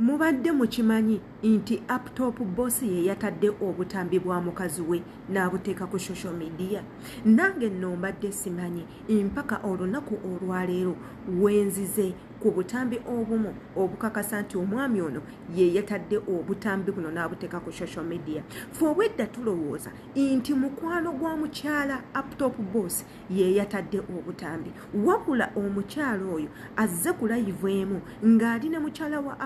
Mubadde mukimanyi nti Uptop Boss ye yatadde obutambi bwa mukazi we n'abuteeka ku social media? Nange nno mbadde simanyi mpaka olunaku olwaleero wenzize ku butambi obumu obukakasa nti omwami ono ye yatadde obutambi buno n'abuteeka ku social media. Fe obwedda tulowooza nti mukwano gwa mukyala Uptop Boss ye yatadde obutambi, wabula omukyala oyo azze ku live emu ng'ali ne mukyala wa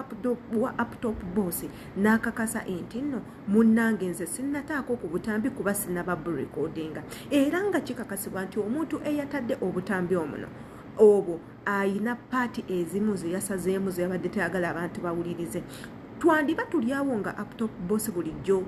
Uptop Boss n'akakasa nti nno munnange nze sinnataako ku butambi kuba sinnaba burekodinga, era nga kikakasibwa nti omuntu eyatadde obutambi omuno obwo ayina part ezimu ze yasazeemu ze yabadde tayagala abantu bawulirize. Twandiba tulyawo nga Uptop Boss bulijjo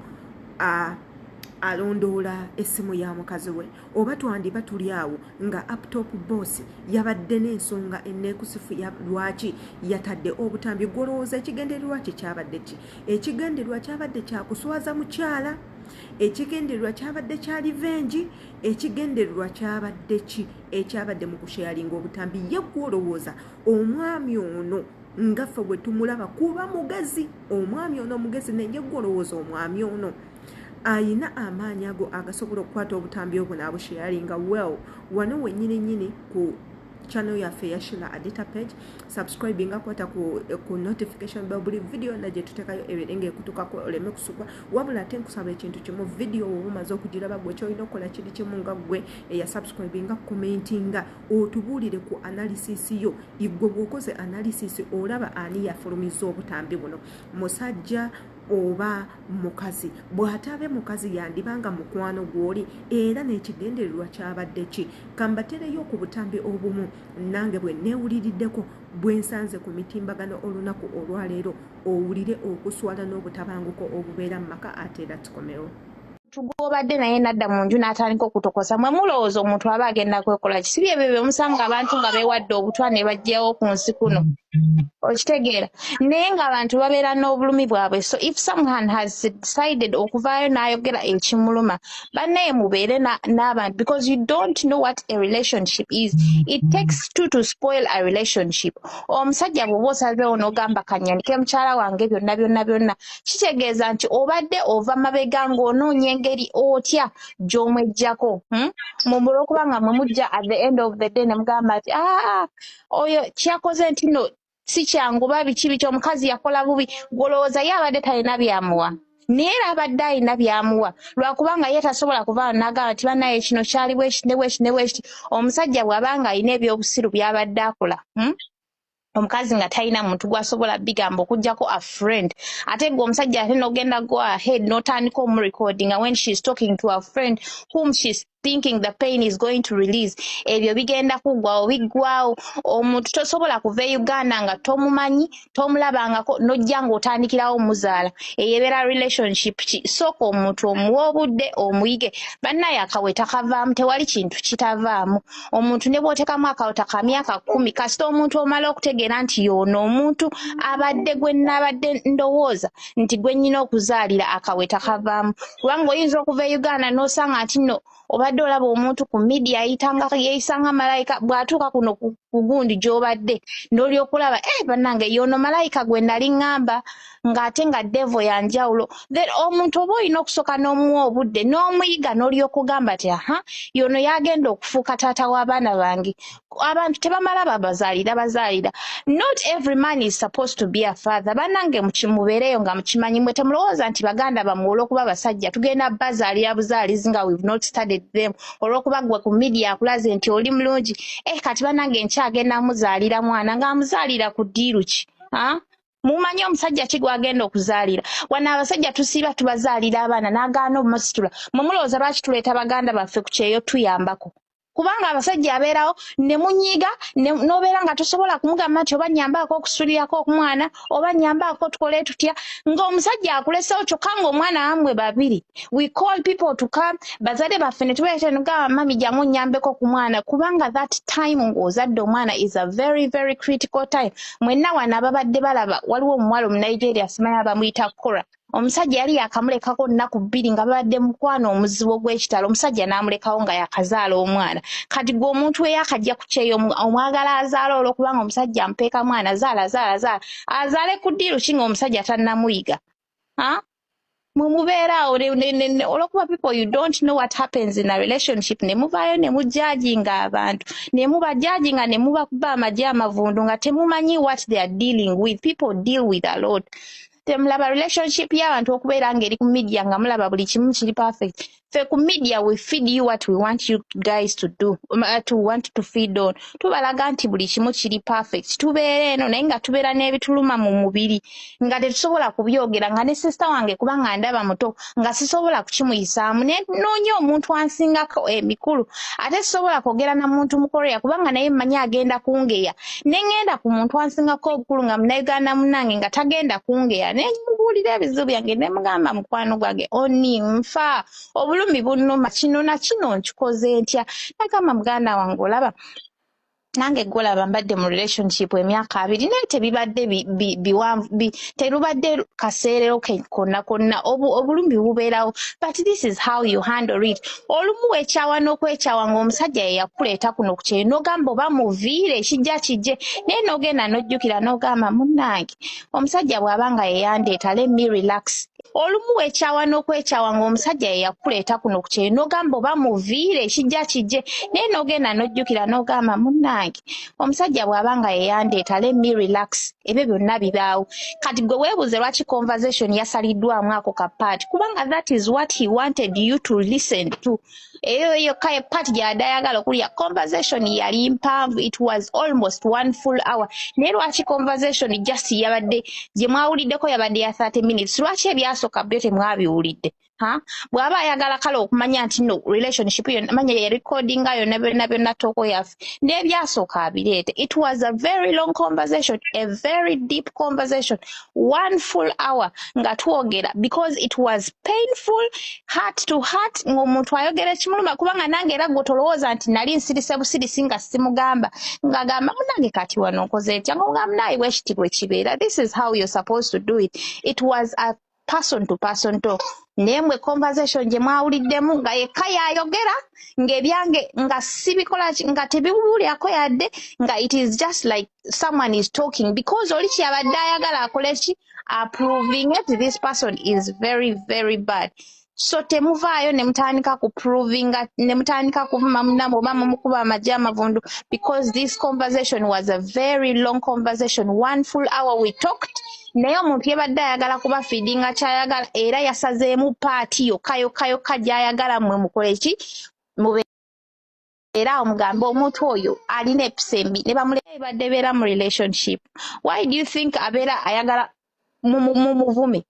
alondoola essimu ya mukazi we, oba twandiba tuli awo nga Uptop Boss yabadde n'ensonga enneekusifu ya lwaki yatadde obutambi. Gwolowooza ekigendererwa kye kyabadde ki? Ekigendererwa kyabadde kyakuswaza mukyala? Ekigendererwa kyabadde kya revenge? Ekigendererwa kyabadde ki ekyabadde mu kusharinga obutambi? Ye gwolowooza omwami ono nga ffe bwe tumulaba kuba mugezi, omwami ono mugezi, naye gwolowooza omwami ono ayina amaanyi ago agasobola okukwata obutambi obwo n'abusharinga? Well, wano wennyini nnyini ku channel yaffe ya Shila Adita page, subscribinga, kwata ku notification bell, buli video yonna gye tuteekayo ebeere ng'ekutukako oleme kusubwa. Wabula ate nkusaba ekintu kimu, video woba omaze okugiraba, gwe kyolina okukola kiri kimu, nga ggwe eya subscribinga, commentinga, otubuulire ku analysis yo. Igwe bw'okoze analysis, olaba ani yafulumiza obutambi buno, musajja oba mukazi? Bw'ataabe mukazi, yandibanga mukwano gw'oli, era n'ekigendererwa kyabadde ki? Kambatereyo ku butambi obumu nange bwe neewuliriddeko bwe nsanze ku mitimbagano olunaku olwaleero, owulire okuswala n'obutabanguko obubeera mu maka. Ate era tukomewo. Gw'obadde naye nadda mu nju n'atandika okutokosa, mwe mulowooza omuntu aba agenda kwekola ki? Si byebyo bye musanga abantu nga beewadde obutwa ne bajjawo ku nsi kuno, okitegeera? Naye ng'abantu babeera n'obulumi bwabwe. So if someone has decided okuvaayo n'ayogera ekimuluma, bannaye mubeere n'abantu, because you don't know what a relationship is. It takes two to spoil a relationship. Omusajja bw'oba osazeewo n'ogamba kanyanike mukyala wange byonna byonna byonna, kitegeeza nti obadde ova mabega ng'onoonya engeri otya gy'omweggyako, Mumule okuba nga mwe mujja at the end of the day ne mugamba nti aa oyo kyakoze nti no si kyangu, ba biki biki, omukazi yakola bubi. Gw'olowooza ye abadde talina byamuwa? Naye era abadde alina byamuwa, lwakubanga ye tasobola kuva n'agamba nti bannaye kino kyali bwekiti ne bwekiti ne bwekiti. Omusajja bw'aba nga alina ebyobusiru by'abadde akola, Omukazi nga talina muntu gwasobola bigamba okuggyako a friend, ate gwe omusajja ate n'ogenda go ahead n'otandika omurecordinga when she's talking to a friend whom she's thinking the pain is going to release. Ebyo bigenda kuggwawo, biggwawo. Omuntu tosobola kuva e Uganda nga tomumanyi, tomulabangako, n'ojja ng'otandikirawo muzaala. Eyo ebeera relationship ki? Sooka omuntu omuwa obudde omuyige. Bannaye, akaweta kavaamu, tewali kintu kitavaamu. Omuntu ne bw'oteekamu akaweta ka myaka 10, kasita omuntu omala okutegeera nti y'ono omuntu abadde gwe nabadde ndowooza nti gwe nnyina okuzaalira, akaweta kavaamu. Kubanga oyinza okuva e Uganda n'osanga nti nno obadde olaba omuntu ku media ayitanga yeeyisanga malayika, bw'atuuka kuno ku gundi gy'obadde n'olyoka olaba, eh bannange, y'ono malayika gwe nali ŋŋamba, ng'ate nga devil ya njawulo. Then omuntu oba olina okusooka n'omuwa obudde n'omuyiga n'olyoka ogamba nti aha, y'ono y'agenda okufuuka taata w'abaana bange. Abantu tebamala babazaalira bazaalira. Not every man is supposed to be a father. Bannange, mubeereyo nga mukimanyi. Mwe temulowooza nti baganda bammwe olw'okuba basajja tugenda bazaalira buzaalizi nga we've not studied them. Olw'okuba gwe ku media akulaze nti oli mulungi, eh kati bannange nkyagenda muzaalira mwana, ng'amuzaalira ku ddiiru ki? Ha? Mumanyi omusajja ki gwagenda okuzaalira? Wano abasajja tusiiba tubazaalira abaana n'agaana omusitula. Mwe mulowooza lwaki tuleeta baganda baffe ku kyeyo tuyambako? Kubanga abasajja abeerawo ne munyiiga, n'obeera nga tosobola kumugamba nti oba nnyambaako okusulirako omwana, oba nnyambaako tukole tutya, ng'omusajja akulesewo kyokka ng'omwana wammwe babiri. We call people to come, bazadde baffe ne tubeera ne tugamba, "Mami, jangu nnyambeko ku mwana," kubanga that time ng'ozadde omwana is a very very critical time. Mwenna wano ababadde balaba, waliwo omuwala Omunigeria, simanyi abamuyita Cora. Omusajja yali yakamulekako nnaku 2 nga babadde mukwano omuzibu ogw'ekitalo. Omusajja n'amulekawo nga yakazaala omwana. Kati gwe omuntu eyakajja ku kyeyo, omwagala azaala olwokubanga omusajja ampeeka mwana, zaala, zaala, zaala, azaale ku ddiiru ki nga omusajja tannamuyiga? Ha, mwe mubeera awo olwokuba people, you don't know what happens in a relationship, ne muvaayo ne mujudginga abantu, ne mubajudginga, ne mubakuba amagi amavundu nga temumanyi what they are dealing with. People deal with a lot. Temulaba relationship y'abantu okubeera ng'eri ku media, nga mulaba buli kimu kiri perfect. Ffe ku media, we feed you what we want you guys to do, to want to feed on. Tubalaga nti buli kimu kiri perfect. Tubeera eno naye nga tubeera n'ebituluma mu mubiri nga tetusobola kubyogera, nga ne sister wange, kubanga ndaba muto, nga sisobola kukimuyisaamu, ne noonya omuntu ansingako emikulu. Ate sisobola kwogera na muntu Mukorea, kubanga naye mmanyi agenda kungeya. Ne ŋŋenda ku muntu ansingako obukulu nga Munnayuganda munnange, nga tagenda kungeya, ne mubuulira ebizibu byange, ne mugamba, "Mukwano gwange oni, nfa obulumi bunnuma, kino na kino, nkikoze ntya?" Nagamba, "Muganda wange, olaba nange gwolaba mbadde mu relationship emyaka 20, naye tebibadde biwanvu, terubadde kaseerero ke konna konna. Obulumi bubeerawo, but this is how you handle it." Olumu weekyawa n'okwekyawa ng'omusajja ye yakuleeta kuno ku kyeyo, n'ogamba oba muviire, kijja kijje, naye n'ogenda n'ojjukira n'ogamba, "Munnange, omusajja bw'aba nga yeyandeeta, let me relax." Olumu weekyawa n'okwekyawa ng'omusajja ye yakuleeta kuno ku kyeyo, n'ogamba oba muviire, kijja kijje, naye n'ogenda n'ojjukira n'ogamba, "Munnange, omusajja bw'aba nga yeyandeeta, let me relax." Ebyo byonna bibaawo. Kati gwe weebuuze lwaki conversation yasaliddwamu ako ka part, kubanga that is what he wanted you to listen to. Eyo yokka ye part gy'adde ayagala okulya. Conversation yali mpanvu, it was almost one full hour. Naye lwaki conversation just yabadde gye mwawuliddeko yabadde ya 30 minutes? Lwaki ebyasooka byo temwabiwulidde? Ha, bw'aba ayagala kale okumanya nti no relationship yonna, manya yarecordinga yonna byonna byonna, talk yaffe n'ebyasooka abireete. It was a very long conversation, a very deep conversation, one full hour nga twogera, because it was painful, heart to heart, ng'omuntu ayogera ekimuluma. Kubanga nange era gwe tolowooza nti nali nsirise busirisi nga simugamba, ng'agamba, "Munange, kati wano nkoze ntya?" Ng'ogamba, "Munaaye, bwe kiti bwe kibeera. This is how you're supposed to do it." It was a person to person talk. Naye mwe conversation gye mwawuliddemu nga yekka yayogera, ng'ebyange nga sibikola nga tebibuulyako yadde, nga it is just like someone is talking, because oli kyeyabadde ayagala akole ki? Approving it. This person is very, very bad. So temuvaayo ne mutandika ku provinga, ne mutandika kuvuma munnammwe oba mumukuba amagi amavundu, because this conversation was a very long conversation. One full hour we talked. Naye omuntu yabadde ayagala kuba feedinga kyayagala, era yasazeemu part yokka yokka yokka gy'ayagala mmwe mukole ki, mubeere awo mugambe omuntu oyo alina empisa embi, ne bamuleka. Badde beera mu relationship, why do you think abeera ayagala mumuvume?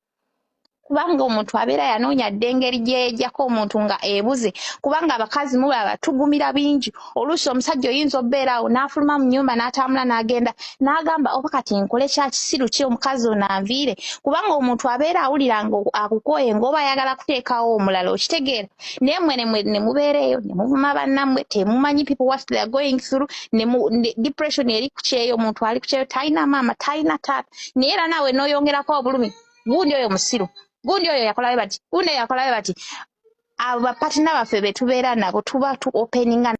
Kubanga omuntu abeera yanoonya dda engeri gyeyejjako omuntu nga ebuze. Kubanga abakazi mulaba tugumira bingi. Oluusi omusajja oyinza obbeera awo n'afuluma mu nnyumba n'atambula n'agenda, n'agamba, "Oba kati nkole kya kisiru ki omukazi ono anviire?" Kubanga omuntu abeera awulira nga akukooye, ng'oba ayagala kuteekawo omulala, okitegeera? Naye mmwe ne mubeera eyo ne muvuma bannammwe. Temumanyi people what they are going through. Ne depression eri ku kyeyo, omuntu ali ku kyeyo, talina maama, talina taata, naye era naawe n'oyongerako obulumi. "Gundi oyo musiru, gundi oyo yakolayo bati, gundi oyo yakolayo bati." Abo bapartner baffe be tubeera nabo, tuba tu openinga.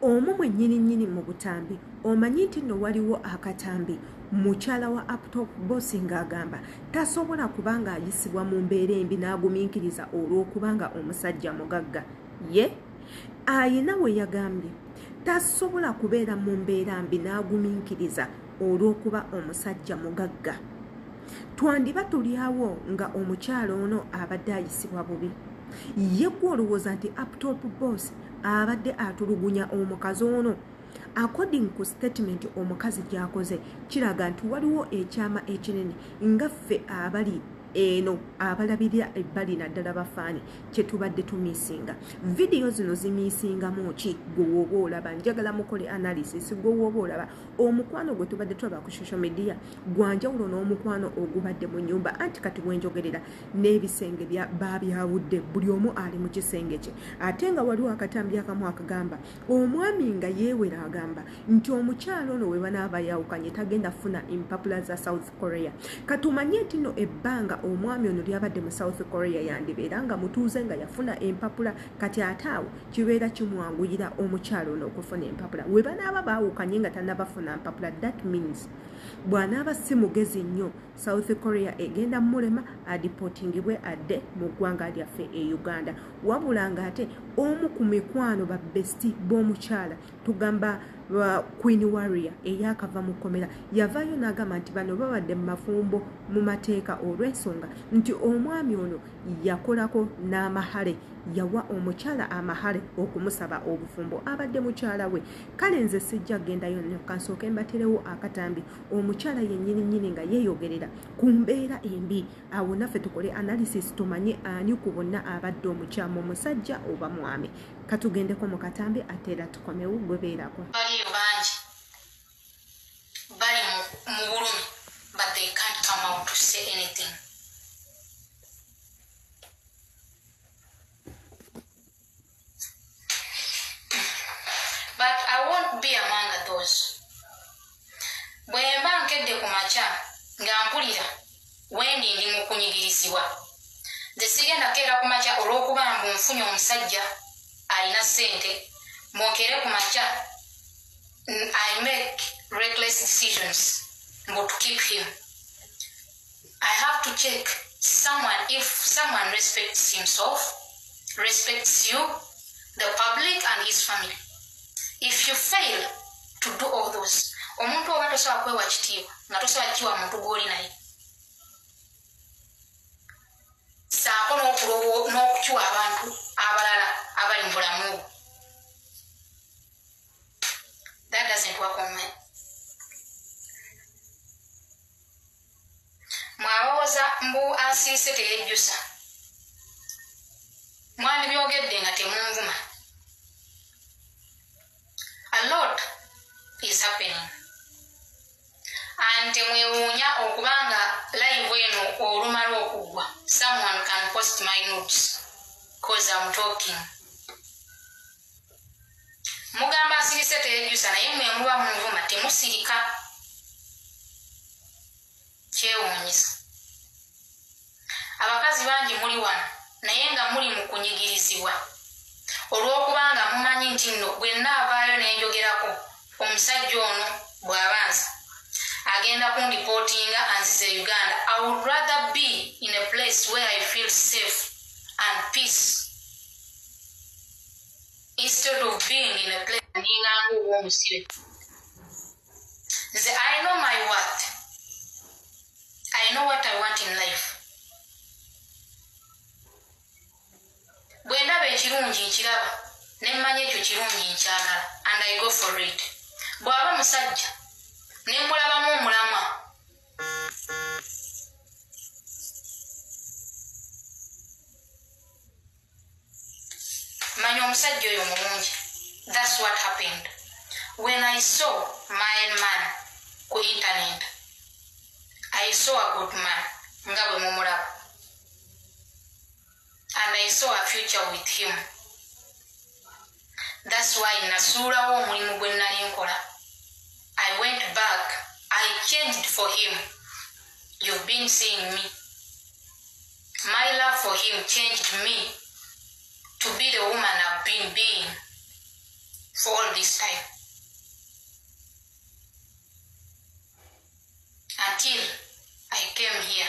Omwo mwennyini nnyini mu butambi, omanyi nti nno waliwo akatambi mukyala wa Uptop Boss ng'agamba tasobola kubanga ayisibwa mu mbeera embi n'agumiikiriza olw'okubanga omusajja mugagga. Ye ayina we yagambye tasobola kubeera mu mbeera mbi n'agumiikiriza olw'okuba omusajja mugagga. Twandiba tulyawo nga omukyala ono abadde ayisibwa bubi. Ye gwe olowooza nti Uptop Boss abadde atulugunya omukazi ono? According ku statement omukazi gy'akoze, kiraga nti waliwo ekyama ekinene nga ffe abali eno abalabirira ebbali, naddala bafaani, kyetubadde tumissinga. Vidiyo zino zimissingamu ki? Gwe wooba olaba, njagala mukole analysis. Gwe wooba olaba, omukwano gwe tubadde tulaba ku social media gwanjawulo n'omukwano ogubadde mu nyumba. Anti kati bwenjogerera n'ebisenge babyawudde, buli omu ali mu kisenge kye. Ate nga waliwo akatambi akamu akagamba omwami nga yeewera, agamba nti omukyalo ono we banaaba yawukanye tagenda funa empapula za South Korea. Katumanye nti no ebbanga Ebbanga omwami ono lyabadde mu South Korea yandibeera nga mutuuze nga yafuna empapula. Kati ate awo kibeera kimwanguyira omukyala ono okufuna empapula. We banaaba baawukanye nga tannabafuna mpapula, that means bw'anaaba si mugezi nnyo, South Korea egenda mulema adipotingibwe adde mu ggwanga lyaffe e Uganda. Wabula ng'ate omu ku mikwano ba bestie b'omukyala, tugamba Queen Warrior eyakava mu kkomera, yavaayo n'agamba nti bano babadde mu mafumbo mu mateeka olw'ensonga nti omwami ono yakolako n'amahale, yawa omukyala amahale okumusaba obufumbo, abadde mukyala we. Kale nze sijja kgendayo nnyo, kansooke mbaterewo akatambi omukyala yennyini nnyini nga yeeyogerera ku mbeera embi, awo naffe tukole analysis tumanye ani ku bonna abadde omukyamu, omusajja oba mwami. Katugendeko mu katambi ate era tukomewo. Gwebeerako. Baliyo bangi bali mu bulumi, but they can't come out to say anything. But I won't be among those. Bwe mba nkedde ku makya nga mpulira wendi ndi mu kunyigirizibwa, nze sigenda keera ku makya olw'okuba mbu nfunye omusajja alina ssente. Mbonkeere ku makya I make reckless decisions mbu to keep him. I have to check someone, if someone respects himself, respects you, the public and his family. If you fail to do all those, omuntu oba tosobola kwewa kitiibwa nga tosobola kiwa muntu gw'oli naye, saako n'okukiwa abantu abalala abali mu bulamu bwo. That doesn't work on me. Mwabawooza mbu asiise teyejjusa, mwandibyogedde nga temunvuma. A lot is happening and temwewuunya okubanga live eno olumala okuggwa, someone can post my notes 'cause I'm talking. Mugamba asirise teyejjusa, naye mwe muba munvuma temusirika. Kyewuunyisa, abakazi bangi muli wano naye nga muli mu kunyigirizibwa olw'okubanga mumanyi nti nno bwe nnaavaayo nenjogerako, omusajja ono bw'abanza agenda kundipootinga anziza e Uganda. I would rather be in a place where I feel safe and peace instead of being in a place ndinganga ow'omusibe. Nze I know my worth. I know what I want in life. Bwe ndaba ekirungi nkiraba ne mmanya ekyo kirungi, nkyagala and I go for it. Bw'aba musajja ne mbulabamu omulamwa, manya omusajja oyo mulungi. That's what happened when I saw my man ku internet. I saw a good man nga bwe mumulaba and I saw a future with him. That's why nasuulawo omulimu gwe nali nkola. I went back, I changed for him. You've been seeing me. My love for him changed me to be the woman I've been being for all this time until I came here.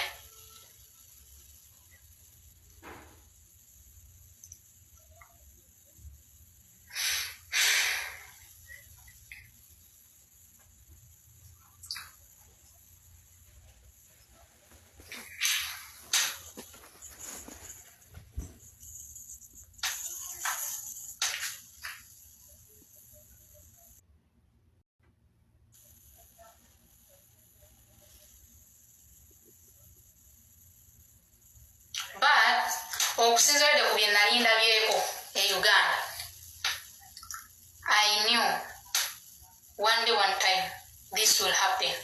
But okusinziiradde ku bye nali ndabyeko e Uganda, I knew one day, one time this will happen.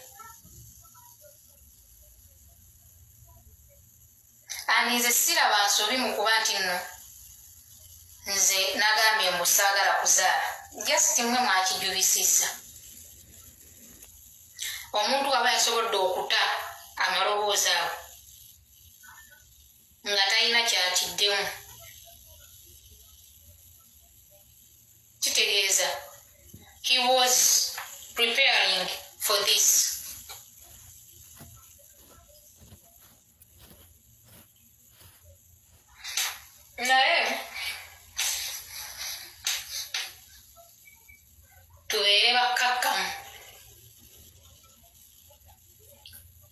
And nze siraba nsobi mu kuba nti nno nze nagambye mbu saagala kuzaala. Just mmwe mwakijubisizza. Omuntu aba yasobodde okuta amaloboozi ago. He was preparing for this. Naye tubeere bakkakkamu,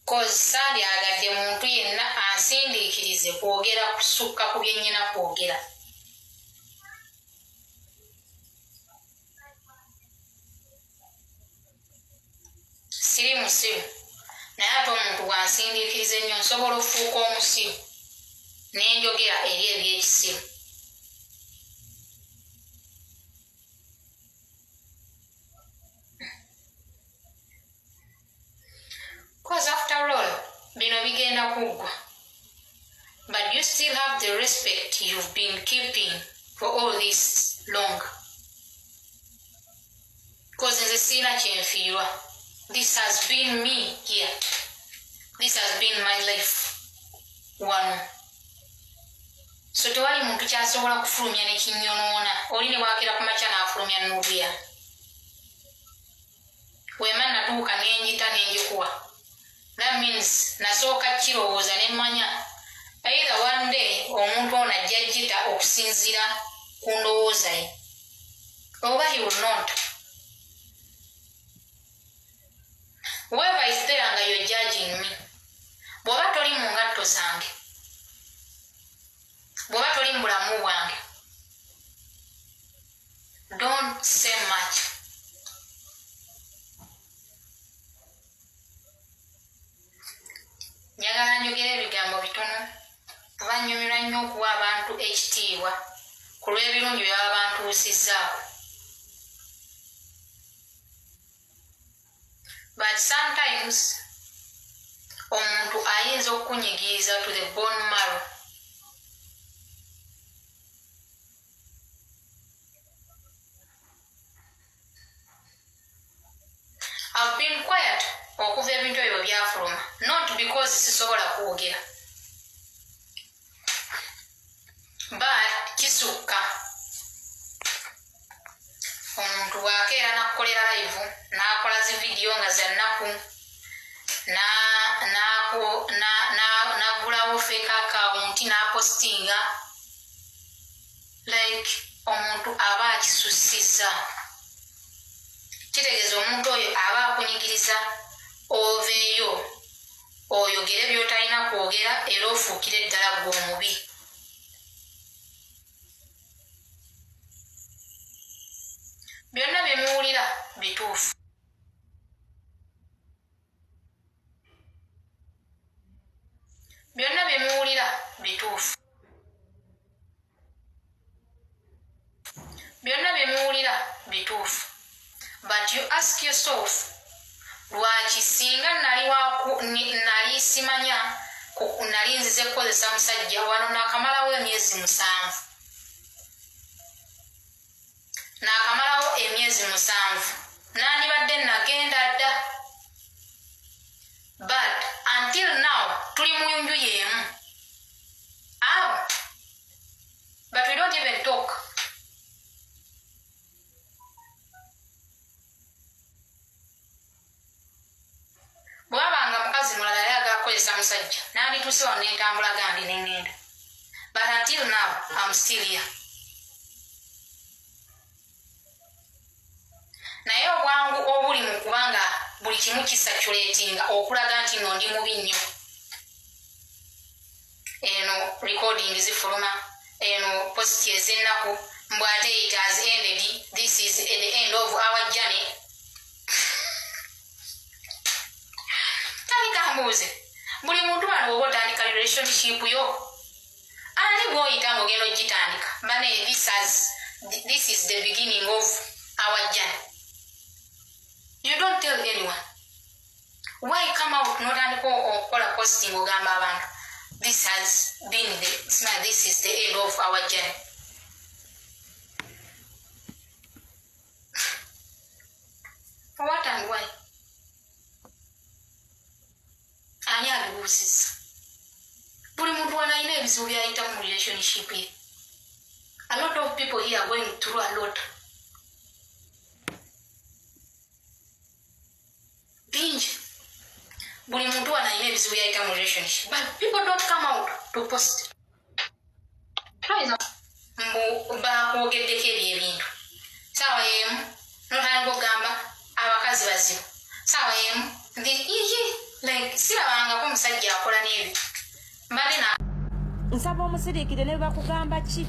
'cause sandyagadde muntu yenna ansindiikirize kwogera kusukka ku bye nnyina kwogera. Siri musiru, naye ate omuntu bw'ansindiikiriza ennyo nsobola okufuuka omusiru n'enjogera eri ebyekisiru. 'Cause after all, bino bigenda kuggwa. But you still have the respect you've been keeping for all this long. 'Cause nze sirina kyenfiirwa. This has been me here. This has been my life. Wano. So tewali muntu kyasobola kufulumya ne kinnyonoona. Oli ne bwakera ku makya n'afulumya nubiya. Wema natuuka ne njita ne njikuwa. That means nasooka kirowooza ne mmanya. Either one day omuntu ono ajja gita okusinziira ku ndowooza ye. Oba he will not. Whoever is there nga you're judging me, bw'oba toli mu ngatto zange, bw'oba toli mu bulamu bwange, don't say much. Njagala njogera ebigambo bitono kuba nnyumirwa nnyo okuwa abantu ekitiibwa ku lw'ebirungi bye baba bantuusizzaako. But sometimes omuntu ayinza okukunyigiriza to the bone marrow. I've been quiet okuva ebintu ebyo byafuluma, not because sisobola kwogera, but kisukka. Omuntu bw'akeera n'akukolera live, n'akola zi vidiyo nga za nnaku, n'aggulawo fake account n'apostinga, like omuntu aba akisussizza. Kitegeeza omuntu oyo aba akunyigiriza oveeyo oyogere by'otalina kwogera era ofuukire ddala ggwe omubi. Byonna bye muwulira bituufu. Byonna bye muwulira bituufu. Byonna bye muwulira bituufu. But you ask yourself, lwaki singa nali simanya nali nzize kukozesa musajja wano naakamalawo emyezi 7. Naakamalawo emyezi 7. Nandibadde nagenda dda. But until now tuli mu nju y'emu. But we don't even talk. Bw'abanga mukazi mulala yali ayagala kukozesa musajja, nandituuse wano ne ntambula gange ne ŋŋenda. But until now, I'm still here. Naye obwangu obuli mu kubanga buli kimu kisaturatinga okulaga nti nno ndi mubi nnyo. Eno recording zifuluma, eno post ez'ennaku, mbu ate it has ended, this is the end of our journey. Tandika mbuuze, buli muntu wano bw'oba otandika relationship yo, ani gw'oyita ng'ogenda ogitandika? Bane, this is the beginning of our journey. You don't tell anyone. Why come out n'otandika okukola posting ogamba abantu, this has been the, this is the end of our journey. For what and why? Ani abibuuzizza? Buli muntu wano alina ebizibu by'ayitamu mu relationship ye. A lot of people here are going through a lot. Bingi. Buli muntu wano alina ebizibu byayita mu relationship, but people don't come out to post. Mbu bakwogeddeko ebyo ebintu, saawa yemu notandika okugamba abakazi bazibu, saawa yemu ye like sirabangako omusajja akola n'ebyo mbadde na. Nsaba omusiriikire, ne bakugamba ki,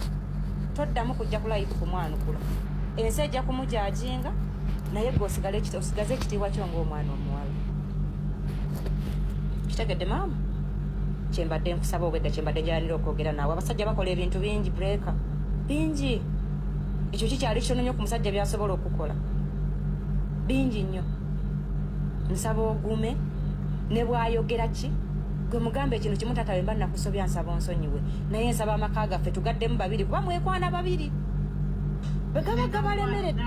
toddamu kujja ku live kumwanukula. Ensi ejja kumujajinga, naye gwe osigale osigaze ekitiibwa kyo ng'omwana omuwala. Kitegedde maama? Kyembadde nkusaba obwedda, kyembadde njalanira okwogera naawe. Abasajja bakola ebintu bingi, breaker bingi. Ekyo kikyali kitono nnyo ku musajja byasobola okukola, bingi nnyo. Nsaba ogume, ne bwayogera ki, gwe mugambe ekintu kimu: "Taata, wemba nakusobya nsaba onsonyiwe, naye nsaba amaka gaffe tugaddemu babiri, kuba mwekwana babiri bwe gaba gabalemeredde."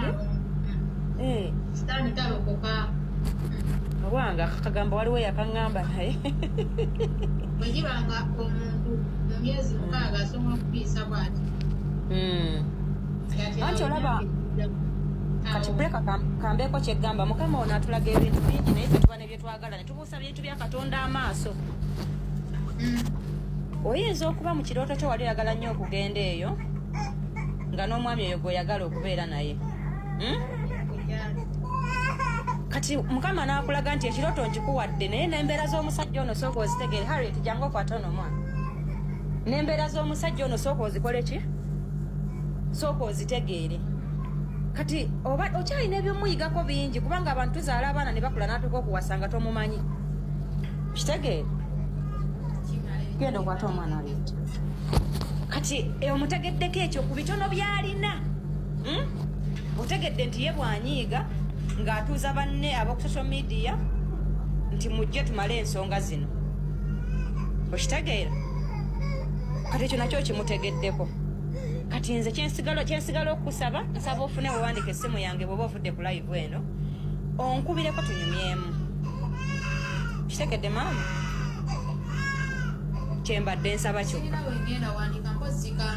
Eh, Sitaani talokoka. Obwanga akagambo waliwo yakaŋŋamba, naye Bwe kiba nga omuntu mu myezi 6 asobola okupiisa bw'ati, kati Anti awo olaba kati awo breaker kambeeko kyeggamba. Mukama ono atulaga ebintu bingi, naye ffe tuba ne byetwagala ne tubuusa bintu bya Katonda amaaso. Oyinza okuba mu kirooto kyo wali oyagala nnyo okugenda eyo nga n'omwami oyo gw'oyagala okubeera naye, Kati Mukama n'akulaga nti ekirooto nkikuwadde, naye n'embeera z'omusajja ono sooka ozitegeere. Harriet, jangu okwate ono omwana. N'embeera z'omusajja ono sooka ozikole ki, sooka ozitegeere. Kati oba okyalina ebyomuyigako bingi, kubanga abantu tuzaala abaana ne bakula, n'atuuka okuwasa nga tomumanyi. Kitegeere, genda okwate omwana. Harriet, kati omutegeddeko ekyo ku bitono by'alina, Otegedde nti ye bw'anyiiga ng'atuuza banne ab'oku social media nti mujje tumale ensonga zino. Okitegeera? Kati ekyo nakyo kimutegeddeko. Kati nze kyensigala okukusaba, nsaba ofune wewandika essimu yange. Bw'oba ovudde ku live eno, onkubireko tunyumyemu. Kitegedde maama? Kyembadde nsaba kyokka. Sirina wengenda wandika, mpozi ka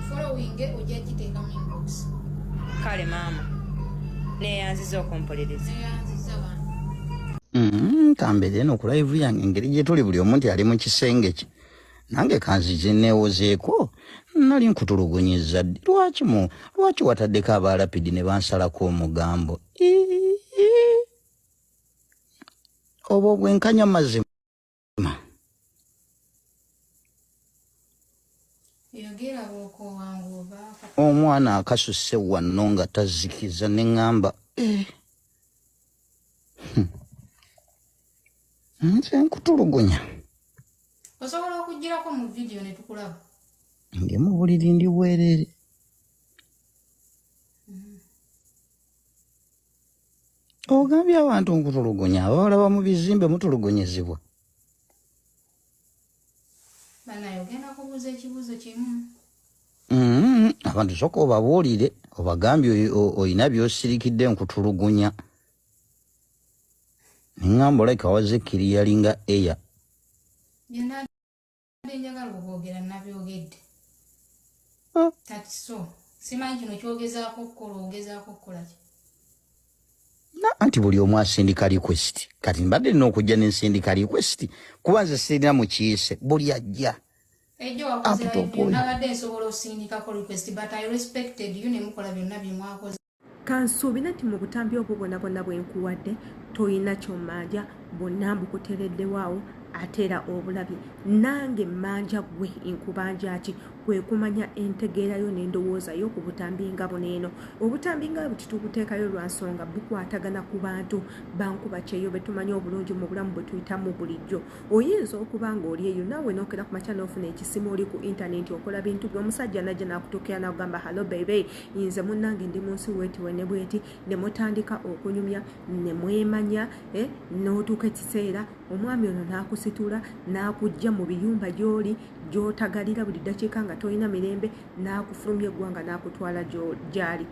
following ojja giteeka mu inbox. Kale maama, neeyanziza okumpuliriza. Neyanziza bantu. Kambeere eno ku live yange, engeri gye tuli buli omu nti ali mu kisenge kye, nange kanzije neewozeeko. Nali nkutulugunyiza ddi? Lwaki mu lwaki wataddeko abalapidi ne bansalako omugambo? Ii, oba obwenkanya mazima. Yogera bw'okowangu ovaako. Omwana akasuse wano nga tazikiza, ne ŋŋamba, eh. Nze nkutulugunya. Osobola okugirako mu vidiyo ne tukulaba. Ndi mu buliri, ndi bwerere. Ogambye abantu nkutulugunya, ababalaba mu bizimbe mutulugunyizibwa. Banaye, ogenda kubuuza ekibuuzo kimu. Abantu soka obabuulire, obagambye olina by'osirikidde, nkutulugunya. Neŋŋamba olabika wazze kiriyalinga eya. Byennadde njagala okwogera nabyogedde. Kati so simanyi kino kyogezaako okukola, ogezaako okukola ki? Na anti buli omu asindika request. Kati mbadde nina okujja nensindika request, kuba nze sirina mukiise, buli ajja. Ejjo wakoze Aptop live yo, oyo. Nabadde nsobola osindikako request, but I respected you ne mukola byonna bye mwakoze. Kansuubire nti mu butambi obwo bwonna bwonna bwe nkuwadde toyina kyommanja, bwonna mbukuteereddewo awo, ate era obulabye. Nange mmanja ggwe, nkubanja ki? Kwe kumanya entegeerayo n'endowooza yo ku butambi nga buno eno. Obutambi nga buti tubuteekayo lwa nsonga bukwatagana ku bantu bankuba kyeyo be tumanyi obulungi mu bulamu bwe tuyitamu bulijjo. Oyinza okuba ng'oli eyo naawe n'okera ku makya n'ofuna ekisimu, oli ku intaneti okola bintu byo, omusajja najja n'akutuukira n'akugamba, "Hallo baby, nze munnange ndi mu nsi bweti wene bweti," ne mutandika okunyumya ne mwemanya, n'otuuka ekiseera omwami ono n'akusitula n'akujja mu biyumba gy'oli gy'otagalira buli ddakiika nga tolina mirembe, n'akufulumya eggwanga n'akutwala gy'ali.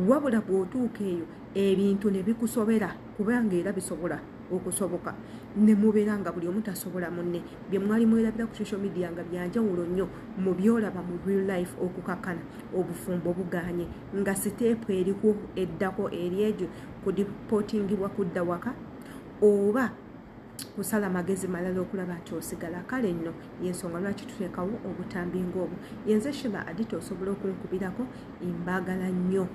Wabula bw'otuuka eyo ebintu ne bikusobera, kubanga era bisobola okusoboka, ne mubeera nga buli omu tasobola munne. Bye mwali mwerabira ku social media nga byanjawulo nnyo mu byolaba mu real life. Okukakkana obufumbo buganye, nga step eriko eddako eri egyo kudeportingibwa kudda waka. oba kusala magezi malala okulaba nti osigala. Kale nno yensonga lwaki tuteekawo obutambi ng'obwo. Yenze Sheba Adita, osobola okunkubirako. Mbaagala nnyo.